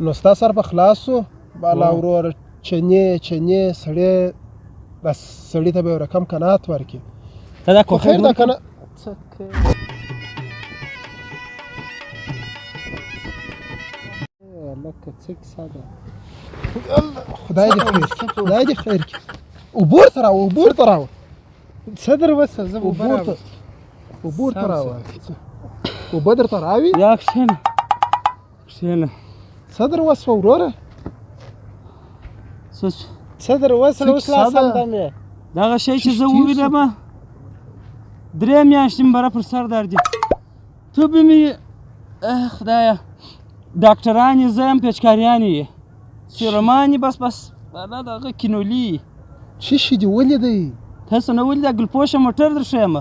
نو ستا سر به خلاص سو. بالا وروره، چنې چنې سړی بس سړي ته به یو رقم قناعت ورکړي. ته دا خو کوخه خیر ده که نه؟ څه کوې؟ هلکه څه کیسه ده؟ خدای دې خیر کړي، خدای دې خیر کړي. اوبه ورته راوه، اوبه ورته راوه. څه در وسه؟ زه به اوبه اوبه ورته راوړم. اوبه ورته سم راوه. اوبه درته راوي. یا کښېنه، کښېنه. څه در وسوه وروره؟ څه سو؟ څه در وسه؟ څه اوس لا کیسه ده؟ سم دم یې. دغه شی چې چش زه تیر ووینم، درې میاشتې مې بره پر سر درد دي، تبې مې، خدایه، ډاکټران یې، زه یم، پیچکاریان یې، سیرومان یې، بس بس بالا دغه کینولي. څه شي دې ولیدی؟ تاسو نه ولیده؟ ګلپوشه موټر در ښیم.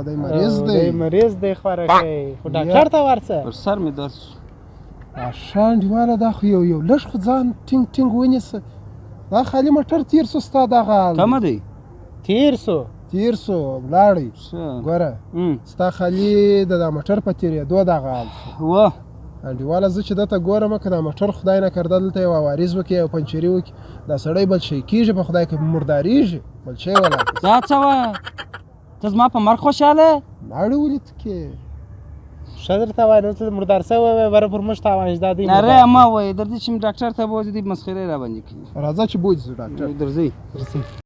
دی مریض او، دی. دی مریض دی خورکی، خو ډاکټر ته ورسه. پر سر مې درد سو. ښه انډیواله، دا خو یو یو لږ خو ځان ټینګ ټینګ ونیسه. دا خالي موټر تیر سو، ستا دغه حال دی. کمه دی. تیر سو. تیر سو، ولاړی. ښه. ګوره، ستا خالي د دا موټر په تېرېدو دغه حال سو. وه. انډیواله، زه چې درته ګورم، که دا موټر خدای نه کرده دلته یو عوارض وکړي، یو پنچري وکړي، دا سړی بل شی کېږي، په خدای که مردارېږي، بل شی ولاړ. دا څه وایه؟ ته زما په مرګ خوشحاله یې؟ لاړې ولې ته کې؟ ښه درته وایم، نو ته مردار سوی وې، بره پر موږ تاوان شي، دا دی ناره مردار. ما وایي، در دې چې مې ډاکټر ته بوځي، دی مسخرې را باندې کوي. راځه چې بوځي ډاکټر. درځئ. درځئ.